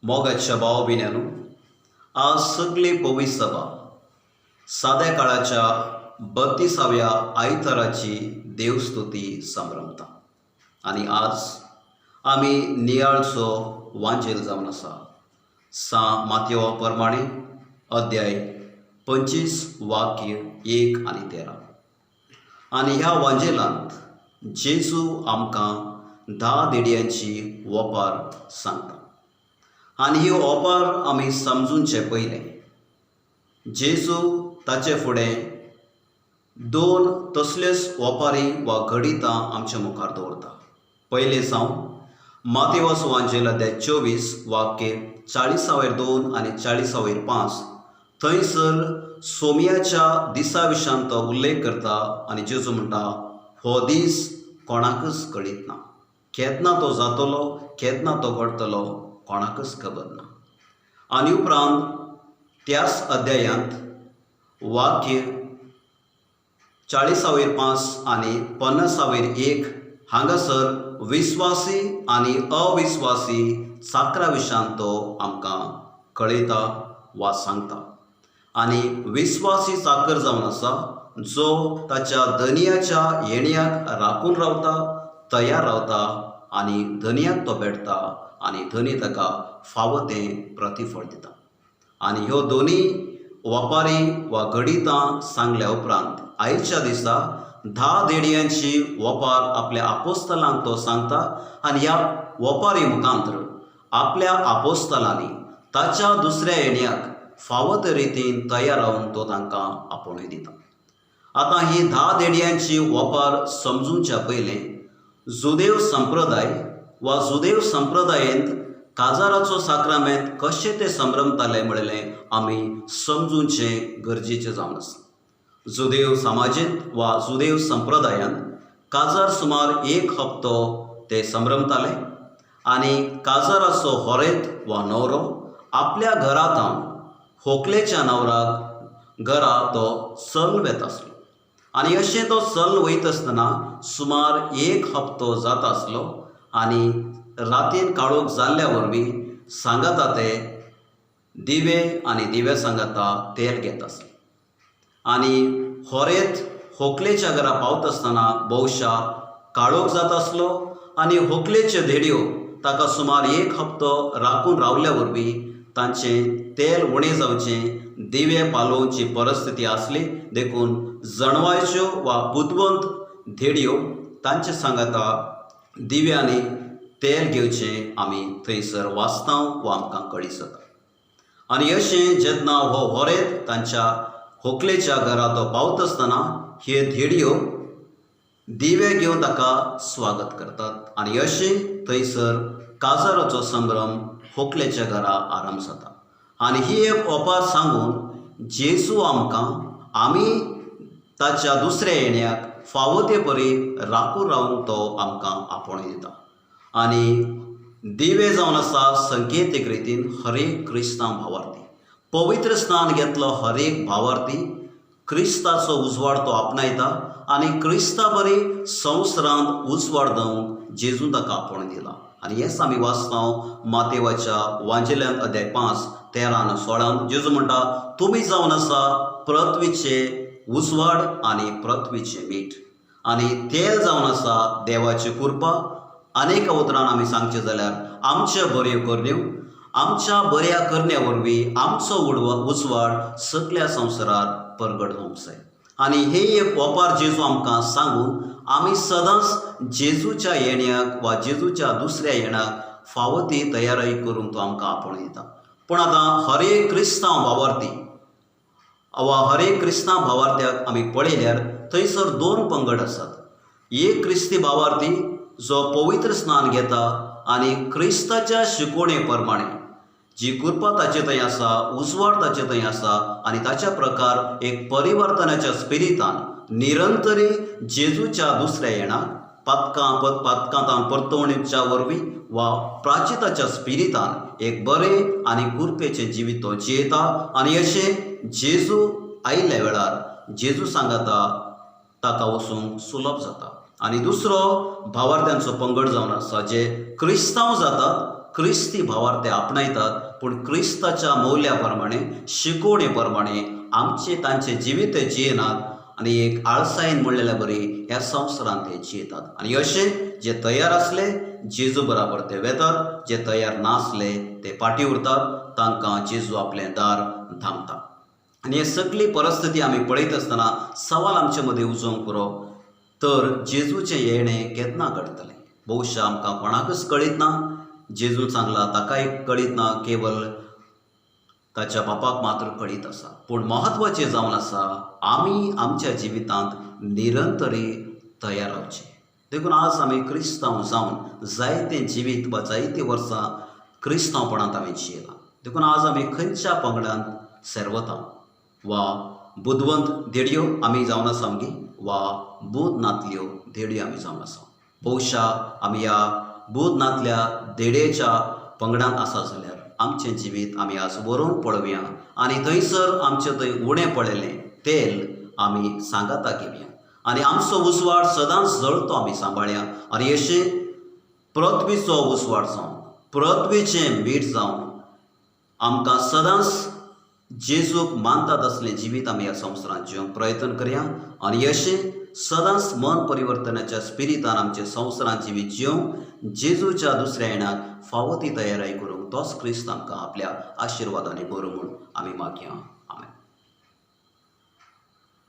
मोगाच्या भाव भयण्यानो, आज सगली पवित्र सभा साद्या काळाच्या 32व्या आयताराची देवस्तुती संभ्रमता आनी आज आमी नियाळचो वांजेल जावन आसा सां मातयो प्रमाणे अध्याय 25, वाक्य 1 आनी 13. आनी ह्या वांजेलांत जेजू आमकां 10 देडयांची ओपार सांगता. आनी ही ओपार आमी समजूनचे पयलें जेजू ताचे फुडें दोन तसल्योच ओपारी वा घडितां आमच्या मुखार दवरता. पयलें जावन मातेवाचो वांजेल अध्याय 24, वाक्य 40 2 आनी 40 5. थंयसर सोमयाच्या दिसा विशांत तो उल्लेख करता आनी जेजू म्हणटा, हो दीस कोणाकच कळीत ना, केन्ना तो जातलो, केन्ना तो घडटलो, कोणाकच खबर ना. आनी उपरांत त्याच अध्यायांत वाक्य 40 5 आनी 50 1 हांगासर विस्वासी आनी अविस्वासी चाकरा विशांत तो आमकां कळयता वा सांगता. आनी विस्वासी चाकर जावन आसा जो ताच्या धनयाच्या येण्याक राखून रावता, तयार रावता आनी धनयाक तो भेटता आनी धनी ताका फावो तें प्रतिफळ दिता. आनी ह्यो दोनी ओपारी वा घडितां सांगल्या उपरांत आयच्या दिसा 10 देडयांची ओपार आपल्या आपोस्तलांक तो सांगता आनी ह्या ओपारी मुखांतर आपल्या आपोस्तलांनी ताच्या दुसऱ्या येण्याक फावो ते रितीन तयार रावन तो तांकां आपोवणें दिता. आतां ही 10 देडयांची ओपार समजूच्या पयलें जुदेव संप्रदाय वा जुदेव संप्रदायेंत काजाराचो साक्रामेंत कशें ते संभ्रमताले म्हणलें आमी समजूचें गरजेचें जावन आसा. जुदेव समाजेंत वा जुदेव संप्रदायांत काजार सुमार एक हप्तो ते संभ्रमताले आनी काजाराचो होरेत वा न्हवरो आपल्या घरा थावन होकलेच्या न्हवराक घरा तो चलून वेता आसलो. आनी अशें तो चलून वयता आसतना सुमार एक हप्तो जाता आसलो आनी रातीन काळोख जाल्ल्या वरवीं सांगाता ते दिवे आनी दिव्या सांगाता तेल घेता आसले. आनी होरेत होकलेच्या घरा पावता आसतना बहुशा काळोख जाता आसलो आनी होकलेच्यो धेडयो ताका सुमार एक हप्तो राखून रावल्या वरवीं तांचें तेल उणें जावचें, दिवे पालोवची परिस्थिती आसली. देखून जणवायच्यो वा बुदवंत धेडयो तांचे सांगाता दिव्यांनी तेल घेवचें आमी थंयसर वाचता वा आमकां कळीत जाता. आनी अशें जेन्ना हो होरेत तांच्या होकलेच्या घरा तो पावता आसतना हे धेडयो दिवे घेवन ताका स्वागत करतात आनी अशें थंयसर काजाराचो संभ्रम होकलेच्या घरा आरंभ जाता. आनी ही एक ओपार सांगून जेजू आमकां आमी ताच्या दुसऱ्या येण्याक फावो ते परी राखून रावूंक तो आमकां आपोवणें दिता. आनी दिवे जावन आसा संकेतीक रितीन हरेक क्रिस्तांव भावार्थी, पवित्र स्नान घेतलो हरेक भावार्थी क्रिस्ताचो उजवाड तो आपणायता आनी क्रिस्ता बरी संवसारांत उजवाड दिवंक जेजून ताका आपोवणें दिलां. आनी हेंच आमी वाचता मातेवाच्या वांजेल्यान अध्याय 5, 13 आनी 16. जेजू म्हणटा, तुमी जावन आसा पृथ्वीचे उजवाड आनी पृथ्वीचें मीठ आनी तेल जावन आसा देवाची कृपा. अनेक उतरान आमी सांगचें जाल्यार आमच्यो बऱ्यो करण्यो, आमच्या बऱ्या करण्या वरवीं आमचो उजवाड सगल्या संवसारार परगट जावंक जाय. आनी हे एक ओपार जेजू आमकां सांगून आमी सदांच जेजूच्या येण्याक वा जेजूच्या दुसऱ्या येण्याक फावो ती तयारी करूंक तो आमकां आपोवणें दिता. पूण आतां हरेक क्रिस्तांव भावार्थी वा हरेक क्रिस्तांव भावार्थ्याक आमी पळयल्यार थंयसर दोन पंगड आसात. एक क्रिस्ती भावार्थी जो पवित्र स्नान घेता आनी क्रिस्ताच्या शिकवणे प्रमाणे जी कृपा ताचे थंय आसा, उजवाड ताचे थंय आसा आनी ताच्या प्रकार एक परिवर्तनाच्या स्पिरितान निरंतरी जेजूच्या दुसऱ्या येणाक पातकां पातकां परतवणेच्या वरवीं वा प्राचिताच्या स्पिरितान एक बरें आनी कृपेचें जिवीत तो जियेता. आनी अशें जेजू आयिल्ल्या वेळार जेजू सांगाता ताका वचूंक सुलभ जाता. आनी दुसरो भावार्थ्यांचो पंगड जावन आसा जे क्रिस्तांव जातात. क्रिस्ती भावार्थ ते आपणायतात, पूण क्रिस्ताच्या मोल्या प्रमाणे, शिकोवणे प्रमाणे आमचे तांचे जिवीत जियेनात आनी एक आळसायेन म्हणलेल्या बरी ह्या संवसारांत ते जियेतात. आनी अशें जे तयार आसले जेजू बराबर ते वेतात, जे तयार नासले ते फाटीं उरतात, तांकां जेजू आपलें दार धांपता. आनी हे सगळी परिस्थिती आमी पळयत आसतना सवाल आमचे मदीं उजोवंक पुरो, तर जेजूचें येणें केन्ना घडटलें? बहुशा आमकां कोणाकूच कळीत ना. जेजून सांगलां ताकाय कळीत ना, केवल ताच्या बापाक मात्र कळीत आसा. पूण म्हत्वाचें जावन आसा, आमी आमच्या जिवितांत निरंतरी तयार रावचें. देखून आज आमी क्रिस्तांव जावन जायतें जिवीत वा जायतीं वर्सां क्रिस्तांवपणांत आमी जियेलां. देखून आज आमी खंयच्या पंगडांत सेर्वता, वा बुदवंत धेडयो आमी जावन आसा आमगी वा बूद नातल्यो धेडयो आमी जावन आसा? बहुशा आमी ह्या बूद नातल्या धेडयेच्या पंगडांत आसा जाल्यार आमचें जिवीत आमी आज बरोवन पळोवया आनी थंयसर आमचें थंय उणें पडलेलें तेल आमी सांगाता घेवया आनी आमचो उजवाड सदांच जळतो आमी सांबाळया आनी अशें पृथ्वीचो उजवाड जावन, पृथ्वीचें मीठ जावन आमकां सदांच जेजूक मानतात असलें जिवीत आमी ह्या संवसारांत जिवंक प्रयत्न करया आनी अशें सदांच मन परिवर्तनाच्या स्पिरितान आमचे संवसारांत जिवीत जिवंक जेजूच्या दुसऱ्या येण्याक फावो ती तयारी करूंक तोच क्रिस्त आमकां आपल्या आशिर्वादांनी बरो म्हूण आमी मागया.